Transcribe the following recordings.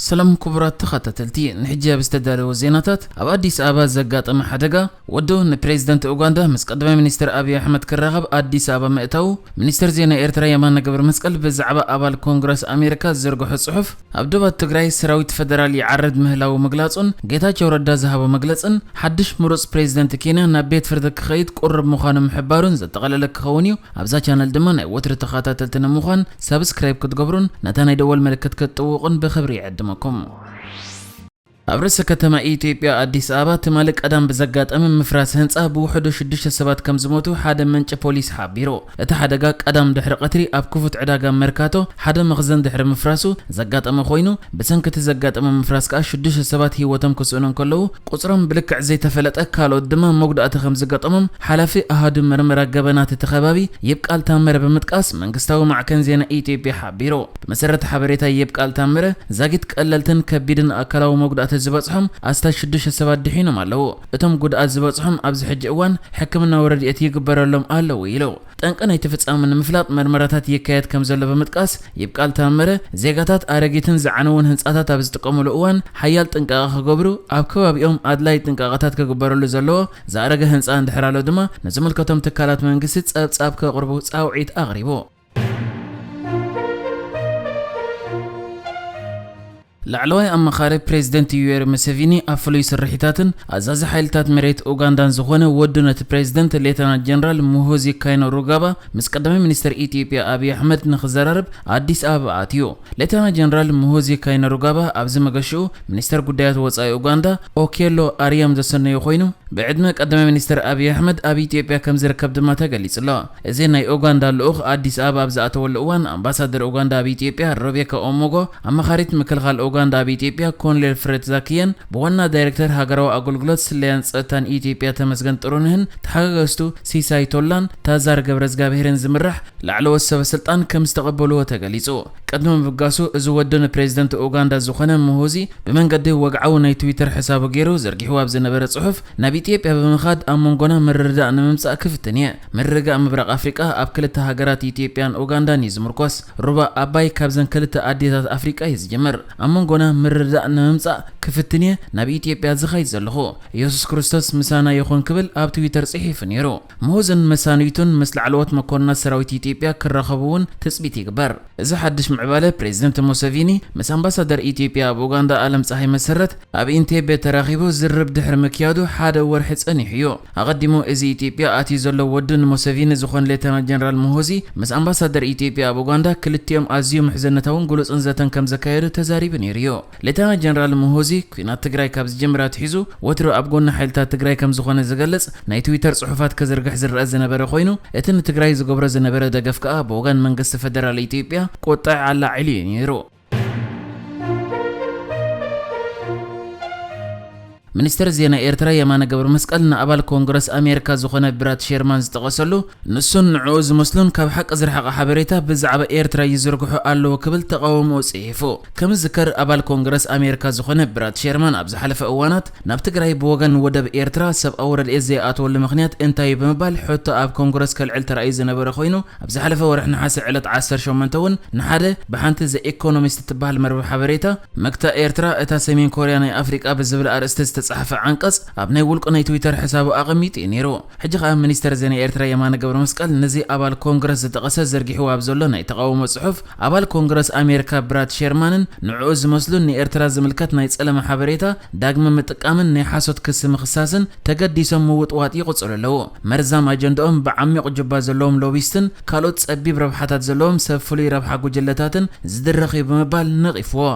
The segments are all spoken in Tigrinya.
ሰላም ክቡራት ተኸታተልቲ፣ ንሕጂ ኣብ ዝተዳለወ ዜናታት፣ ኣብ ኣዲስ ኣበባ ዘጋጠመ ሓደጋ፣ ወዱ ንፕሬዝደንት ኡጋንዳ ምስ ቀዳማይ ሚኒስትር ኣብይ ኣሕመድ ክራኸብ ኣዲስ ኣበባ ምእታዉ፣ ሚኒስትር ዜና ኤርትራ የማነ ገብረ መስቀል ብዛዕባ ኣባል ኮንግረስ ኣሜሪካ ዝዘርግሖ ጽሑፍ፣ ኣብ ዶባት ትግራይ ሰራዊት ፈደራል ይዓርድ ምህላዉ ምግላጹን፣ ጌታቸው ረዳ ዝሃቦ መግለጽን፣ ሓድሽ ምሩጽ ፕሬዝደንት ኬንያ ናብ ቤት ፍርዲ ክኸይድ ቁሩብ ምዃኑ ምሕባሩን ዘጠቓለለ ክኸውን እዩ። ኣብዛ ቻነል ድማ ናይ ወትሪ ተኸታተልቲ ንምዃን ሳብስክራይብ ክትገብሩን ነታ ናይ ደወል ምልክት ክትጥውቑን ብኽብሪ ይዕድመኩም። ኣብ ርእሰ ከተማ ኢትዮጵያ ኣዲስ ኣበባ ትማሊ ቀዳም ብዘጋጠመ ምፍራስ ህንጻ ብውሕዱ ሽዱሽተ ሰባት ከም ዝሞቱ ሓደ ምንጪ ፖሊስ ሓቢሩ። እቲ ሓደጋ ቀዳም ድሕሪ ቀትሪ ኣብ ክፉት ዕዳጋ መርካቶ ሓደ መኽዘን ድሕሪ ምፍራሱ ዘጋጠመ ኮይኑ፣ ብሰንኪ እቲ ዘጋጠመ ምፍራስ ከኣ ሽዱሽተ ሰባት ህይወቶም ክስእኑ እንከለዉ፣ ቁጽሮም ብልክዕ ዘይተፈለጠ ካልኦት ድማ መጉዳእቲ ከም ዝገጠሞም ሓላፊ ኣሃዱ መርመራ ገበናት እቲ ከባቢ ይብቃል ታመረ ብምጥቃስ መንግስታዊ ማዕከን ዜና ኢትዮጵያ ሓቢሩ። ብመሰረት ሓበሬታ ይብቃል ታመረ፣ ዛጊት ቀለልትን ከቢድን ኣካላዊ መጉዳእቲ ዝበጽሖም ኣስታት ሽዱሽተ ሰባት ድሒኖም ኣለዉ። እቶም ጉድኣት ዝበጽሖም ኣብዚ ሕጂ እዋን ሕክምናዊ ረድኤት ይግበረሎም ኣለዉ ኢሉ። ጠንቂ ናይቲ ፍጻመ ንምፍላጥ መርመራታት ይካየድ ከም ዘሎ ብምጥቃስ፣ ይብቃል ታመረ፣ ዜጋታት ኣረጊትን ዝዓነዉን ህንጻታት ኣብ ዝጥቀሙሉ እዋን ሓያል ጥንቃቐ ክገብሩ፣ ኣብ ከባቢኦም ኣድላይ ጥንቃቐታት ክግበረሉ ዘለዎ፣ ዝኣረገ ህንጻ እንድሕር ኣሎ ድማ ንዝምልከቶም ትካላት መንግስቲ ጸብጻብ ከቕርቡ ጻውዒት ኣቕሪቡ። ላዕለዋይ ኣማኻሪ ፕሬዝደንት ዩዌሪ ሙሴቪኒ ኣብ ፍሉይ ስርሒታትን ኣዛዚ ሓይልታት መሬት ኡጋንዳን ዝኾነ ወዱ ነቲ ፕሬዝደንት ሌተናንት ጀነራል ሙሁዚ ካይነሩጋባ ምስ ቀዳማይ ሚኒስተር ኢትዮጵያ ኣብይ ኣሕመድ ንኽዘራረብ ኣዲስ ኣበባ ኣትዩ። ሌተናንት ጀነራል ሙሁዚ ካይነሩጋባ ኣብዚ መገሽኡ ሚኒስተር ጉዳያት ወጻኢ ኡጋንዳ ኦኬሎ ኣርያም ዘሰነዮ ኮይኑ፣ ብዕድመ ቀዳማይ ሚኒስተር ኣብይ ኣሕመድ ኣብ ኢትዮጵያ ከም ዝርከብ ድማ ተገሊጹ ኣሎ። እዚ ናይ ኡጋንዳ ልኡኽ ኣዲስ ኣበባ ኣብ ዝኣተወሉ እዋን፣ ኣምባሳደር ኡጋንዳ ኣብ ኢትዮጵያ ሮቤካ ኦሞጎ፣ ኣማኻሪት ምክልኻል ኡጋንዳ ኣብ ኢትዮጵያ ኮሎኔል ፍሬት ዛኪየን፣ ብዋና ዳይሬክተር ሃገራዊ ኣገልግሎት ስለያን ጸጥታን ኢትዮጵያ ተመስገን ጥሩነህን ተሓጋገዝቱ ሲሳይ ቶላን ታዛር ገብረዝጋብሄርን ዝምራሕ ላዕለዎት ሰበ ስልጣን ከም ዝተቐበልዎ ተገሊጹ። ቅድሚ ምብጋሱ፣ እዚ ወዲ ንፕሬዝደንት ኡጋንዳ ዝኾነ ሙሁዚ ብመንገዲ ወግዓዊ ናይ ትዊተር ሕሳቡ ገይሩ ዘርጊሕዎ ኣብ ዝነበረ ጽሑፍ፣ ናብ ኢትዮጵያ ብምኻድ ኣብ መንጎና ምርድዳእ ንምምጻእ ክፍትን እየ። ምርግጋእ ምብራቕ ኣፍሪቃ ኣብ ክልተ ሃገራት ኢትዮጵያን ኡጋንዳን እዩ ዝምርኮስ። ሩባ ኣባይ ካብዘን ክልተ ኣዴታት ኣፍሪቃ እዩ ዝጅምር። ኣብ መንጎና ምርድዳእ ንምምጻእ ክፍትን እየ ናብ ኢትዮጵያ ዝኸይድ ዘለኹ። ኢየሱስ ክርስቶስ ምሳና ይኹን ክብል ኣብ ትዊተር ጽሒፉ ነይሩ። ሙሁዝን መሳንይቱን ምስ ላዕለዎት መኮንናት ሰራዊት ኢትዮጵያ ክራኸቡ እውን ትጽቢት ይግበር። እዚ ሓድሽ ምዕባለ ፕሬዝደንት ሙሰቪኒ ምስ ኣምባሳደር ኢትዮጵያ ኣብ ኡጋንዳ ኣለም ፀሃይ መሰረት ኣብ ኢንቴቤ ተራኺቡ ዝርርብ ድሕሪ ምክያዱ ሓደ ወርሒ ጸኒሑ እዩ። ኣቐዲሙ እዚ ኢትዮጵያ ኣትዩ ዘሎ ወዱ ንሙሰቪኒ ዝኾነ ሌተናንት ጀነራል ሙሆዚ ምስ ኣምባሳደር ኢትዮጵያ ኣብ ኡጋንዳ ክልቲኦም ኣዝዩ ምሕዝነታውን ግሉጽን ዘተን ከም ዘካየዱ ተዛሪቡ ነይሩ እዩ። ሌተናንት ጀነራል ሙሆዚ ኲናት ትግራይ ካብ ዝጅምር ኣትሒዙ ወትሩ ኣብ ጎኒ ሓይልታት ትግራይ ከም ዝኾነ ዝገልጽ ናይ ትዊተር ጽሑፋት ክዝርግሕ ዝረአ ዝነበረ ኮይኑ፣ እቲ ንትግራይ ዝገብሮ ዝነበረ ደገፍ ከኣ ብወገን መንግስቲ ፈደራል ኢትዮጵያ ቁጥዕ ኣላዒሉ እዩ ነይሩ። ሚኒስትር ዜና ኤርትራ የማነ ገብረ መስቀል ንኣባል ኮንግረስ ኣሜሪካ ዝኾነ ብራድ ሼርማን ዝጠቐሰሉ፣ ንሱን ንዕኡ ዝመስሉን ካብ ሓቂ ዝረሓቐ ሓበሬታ ብዛዕባ ኤርትራ ይዝርግሑ ኣለዉ ክብል ተቓውሞኡ ጽሒፉ። ከም ዝዝከር፣ ኣባል ኮንግረስ ኣሜሪካ ዝኾነ ብራድ ሼርማን ኣብ ዝሓለፈ እዋናት ናብ ትግራይ ብወገን ወደብ ኤርትራ ሰብኣዊ ረድኤት ዘይኣተወሉ ምኽንያት እንታይ እዩ ብምባል ሕቶ ኣብ ኮንግረስ ከልዕል ተራእዩ ዝነበረ ኮይኑ፣ ኣብ ዝሓለፈ ወርሒ ነሓሰ ዕለት ዓሰርተ ሸሞንተ እውን ንሓደ ብሓንቲ ዘ ኢኮኖሚስት እትበሃል መርበብ ሓበሬታ፣ መግታ ኤርትራ እታ ሰሜን ኮርያ ናይ ኣፍሪቃ ብዝብል ኣርእስቲ ዝተጻሕፈ ዓንቀጽ ኣብ ናይ ውልቁ ናይ ትዊተር ሕሳቡ ኣቐሚጡ እዩ ነይሩ። ሕጂ ከኣ ሚኒስተር ዜና ኤርትራ የማነ ገብረ መስቀል ነዚ ኣባል ኮንግረስ ዝጠቐሰ ዘርጊሕዎ ኣብ ዘሎ ናይ ተቓውሞ ጽሑፍ፣ ኣባል ኮንግረስ ኣሜሪካ ብራድ ሼርማንን ንዕኡ ዝመስሉን ንኤርትራ ዝምልከት ናይ ጸለመ ሓበሬታ ዳግመ ምጥቃምን ናይ ሓሶት ክሲ ምኽሳስን ተገዲሶም ምውጥዋጥ ይቕጽሉ ኣለዉ። መርዛም ኣጀንዳኦም ብዓሚቕ ጁባ ዘለዎም ሎቢስትን ካልኦት ጸቢብ ረብሓታት ዘለዎም ሰብ ፍሉይ ረብሓ ጉጅለታትን ዝድረኽ እዩ ብምባል ነቒፍዎ።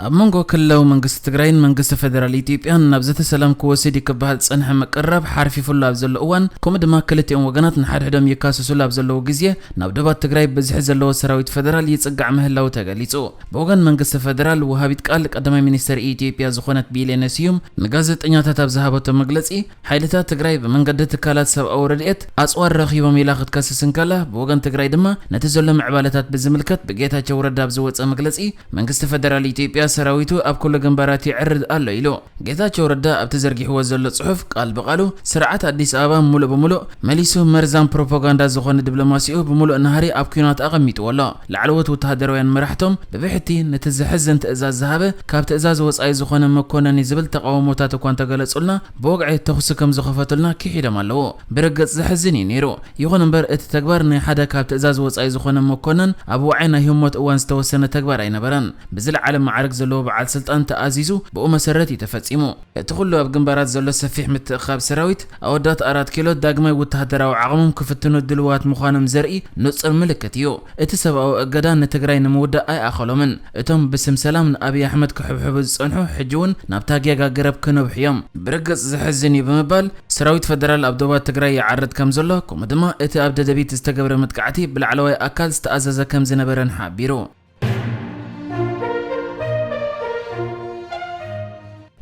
ኣብ መንጎ ክልላዊ መንግስቲ ትግራይን መንግስቲ ፌደራል ኢትዮጵያን ናብ ዘተ ሰላም ክወስድ እዩ ክበሃል ዝጸንሐ ምቅርራብ ሓርፊፉሉ ኣብ ዘሎ እዋን፣ ከምኡ ድማ ክልቲኦም ወገናት ንሓድሕዶም ይካሰሱሉ ኣብ ዘለዉ ግዜ፣ ናብ ዶባት ትግራይ ብዝሒ ዘለዎ ሰራዊት ፌደራል ይጽጋዕ ምህላዉ ተገሊጹ። ብወገን መንግስቲ ፌደራል ወሃቢት ቃል ቀዳማይ ሚኒስተር ኢትዮጵያ ዝኾነት ቢሌነ ስዩም ንጋዜጠኛታት ኣብ ዝሃበቶ መግለጺ፣ ሓይልታት ትግራይ ብመንገዲ ትካላት ሰብኣዊ ረድኤት ኣጽዋር ረኺቦም ኢላ ክትከስስ እንከላ፣ ብወገን ትግራይ ድማ ነቲ ዘሎ ምዕባለታት ብዝምልከት ብጌታቸው ረዳ ኣብ ዝወጸ መግለጺ፣ መንግስቲ ፈደራል ኢትዮጵያ ሰራዊቱ ኣብ ኩሉ ግንባራት ይዕርድ ኣሎ ኢሉ። ጌታቸው ረዳ ኣብቲ ዘርጊሕዎ ዘሎ ጽሑፍ ቃል ብቃሉ ስርዓት ኣዲስ ኣበባ ሙሉእ ብሙሉእ መሊሱ መርዛም ፕሮፓጋንዳ ዝኾነ ዲፕሎማሲኡ ብምሉእ ናህሪ ኣብ ኲናት ኣቐሚጥዎ ኣሎ። ላዕለዎት ወተሃደራውያን መራሕቶም ብብሕቲ ነቲ ዘሕዝን ትእዛዝ ዝሃበ ካብ ትእዛዝ ወጻኢ ዝኾነ መኮነን እዩ ዝብል ተቃውሞታት እኳ እንተገለጹልና ብወግዒ ተኹሲ ከም ዝኸፈቱልና ክሒዶም ኣለዉ። ብርግጽ ዘሕዝን እዩ ነይሩ። ይኹን እምበር እቲ ተግባር ናይ ሓደ ካብ ትእዛዝ ወጻኢ ዝኾነ መኮነን ኣብ ዋዒ ናይ ህሞት እዋን ዝተወሰነ ተግባር ኣይነበረን። ብዝለዓለ ማዕርግ ዘለዎ በዓል ስልጣን ተኣዚዙ ብኡ መሰረት እዩ ተፈጺሙ። እቲ ኩሉ ኣብ ግንባራት ዘሎ ሰፊሕ ምትእኻብ ሰራዊት ኣወዳት ኣራት ኪሎ ዳግማይ ወተሃደራዊ ዓቕሞም ክፍትኑ ድልዋት ምዃኖም ዘርኢ ንጹር ምልክት እዩ። እቲ ሰብኣዊ እገዳ ንትግራይ ንምውዳእ ኣይኣኸሎምን። እቶም ብስም ሰላም ንኣብይ ኣሕመድ ክሕብሕቡ ዝጸንሑ ሕጂ እውን ናብታ ጌጋ ገረብ ክነብሑ እዮም። ብርግጽ ዘሕዝን እዩ ብምባል ሰራዊት ፈደራል ኣብ ዶባት ትግራይ ይዓርድ ከም ዘሎ ከምኡ ድማ እቲ ኣብ ደደቢት ዝተገብረ መጥቃዕቲ ብላዕለዋይ ኣካል ዝተኣዘዘ ከም ዝነበረን ሓቢሩ።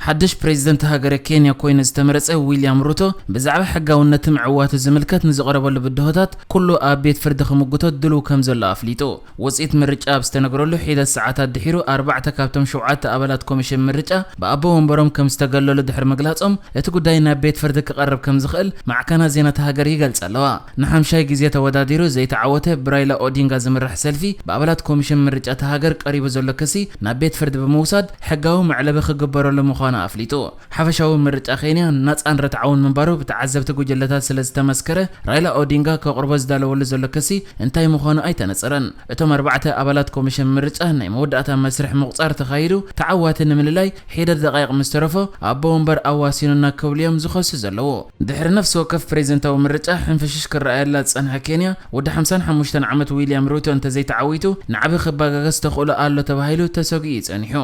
ሓድሽ ፕሬዚደንት ሃገረ ኬንያ ኮይኑ ዝተመረጸ ዊልያም ሩቶ ብዛዕባ ሕጋውነት ምዕዋቱ ዝምልከት ንዝቐረበሉ ብድሆታት ኩሉ ኣብ ቤት ፍርዲ ክምጉቶ ድሉው ከም ዘሎ ኣፍሊጡ። ውጽኢት ምርጫ ኣብ ዝተነግረሉ ሒደት ሰዓታት ድሒሩ ኣርባዕተ ካብቶም ሸውዓተ ኣባላት ኮሚሽን ምርጫ ብኣቦ ወንበሮም ከም ዝተገለሉ ድሕሪ ምግላጾም እቲ ጉዳይ ናብ ቤት ፍርዲ ክቐርብ ከም ዝኽእል ማዕከናት ዜና እታ ሃገር ይገልጻ ኣለዋ። ንሓምሻይ ግዜ ተወዳዲሩ ዘይተዓወተ ብራይላ ኦዲንጋ ዝምራሕ ሰልፊ ብኣባላት ኮሚሽን ምርጫ እታ ሃገር ቀሪቡ ዘሎ ክሲ ናብ ቤት ፍርዲ ብምውሳድ ሕጋዊ መዕለቢ ክግበረሉ ምዃኑ ኣፍሊጡ። ሓፈሻዊ ምርጫ ኬንያ ናጻን ርትዓውን ምንባሩ ብተዓዘብቲ ጉጅለታት ስለ ዝተመስከረ ራይላ ኦዲንጋ ከቕርቦ ዝዳለወሉ ዘሎ ክሲ እንታይ ምዃኑ ኣይተነጸረን። እቶም ኣርባዕተ ኣባላት ኮሚሽን ምርጫ ናይ መወዳእታ መስርሕ ምቑጻር ተኻይዱ ተዓዋቲ ንምልላይ ሒደት ደቃይቕ ምስ ተረፎ ኣቦ ወንበር ኣዋሲኑና ክብሉ እዮም ዝኸሱ ዘለዉ። ድሕሪ ነፍሲ ወከፍ ፕሬዚደንታዊ ምርጫ ሕንፍሽሽ ክረኣየላ ዝጸንሐ ኬንያ ወዲ ሓምሳን ሓሙሽተን ዓመት ዊልያም ሩቶ እንተዘይተዓዊቱ ንዓቢ ክባጋገስ ተኽእሎ ኣሎ ተባሂሉ ተሰጊኡ እዩ ጸኒሑ።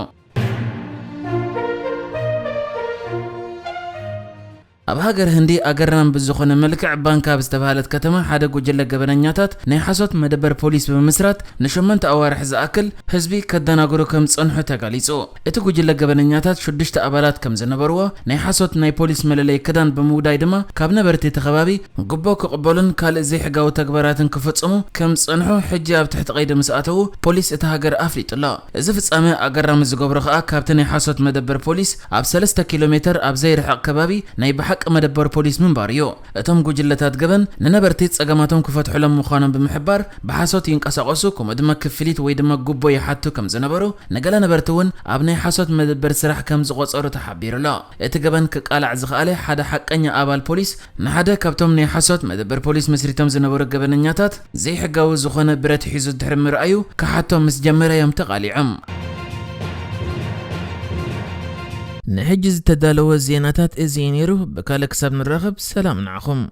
ኣብ ሃገር ህንዲ ኣገራሚ ብዝኾነ መልክዕ ባንካ ኣብ ዝተባህለት ከተማ ሓደ ጉጅለ ገበነኛታት ናይ ሓሶት መደበር ፖሊስ ብምምስራት ንሸመንተ ኣዋርሕ ዝኣክል ህዝቢ ከደናግሩ ከም ዝጸንሑ ተጋሊጹ። እቲ ጉጅለ ገበነኛታት ሽዱሽተ ኣባላት ከም ዝነበርዎ ናይ ሓሶት ናይ ፖሊስ መለለይ ክዳን ብምውዳይ ድማ ካብ ነበርቲ እቲ ከባቢ ጉቦ ክቕበሉን ካልእ ዘይሕጋዊ ተግባራትን ክፍጽሙ ከም ዝጸንሑ ሕጂ ኣብ ትሕቲ ቀይዲ ምስ ኣተዉ ፖሊስ እታ ሃገር ኣፍሊጡ ኣሎ። እዚ ፍጻመ ኣገራሚ ዝገብሮ ከኣ ካብቲ ናይ ሓሶት መደበር ፖሊስ ኣብ ሰለስተ ኪሎ ሜተር ኣብ ዘይርሕቕ ከባቢ ናይ ብሓቂ መደበር ፖሊስ ምንባሩ እዩ። እቶም ጉጅለታት ገበን ንነበርቲ ጸገማቶም ክፈትሑሎም ምዃኖም ብምሕባር ብሓሶት ይንቀሳቐሱ ከምኡ ድማ ክፍሊት ወይ ድማ ጉቦ ይሓቱ ከም ዝነበሩ ንገለ ነበርቲ እውን ኣብ ናይ ሓሶት መደበር ስራሕ ከም ዝቖጸሩ ተሓቢሩ ኣሎ። እቲ ገበን ክቃላዕ ዝኸኣለ ሓደ ሓቀኛ ኣባል ፖሊስ ንሓደ ካብቶም ናይ ሓሶት መደበር ፖሊስ መስሪቶም ዝነበሩ ገበነኛታት ዘይሕጋዊ ዝኾነ ብረት ሒዙ ድሕሪ ምርኣዩ ክሓቶም ምስ ጀመረ እዮም ተቓሊዖም። ንሕጂ ዝተዳለወ ዜናታት እዚ እዩ ነይሩ። ብካልእ ክሳብ ንራኸብ ሰላም ንዓኹም።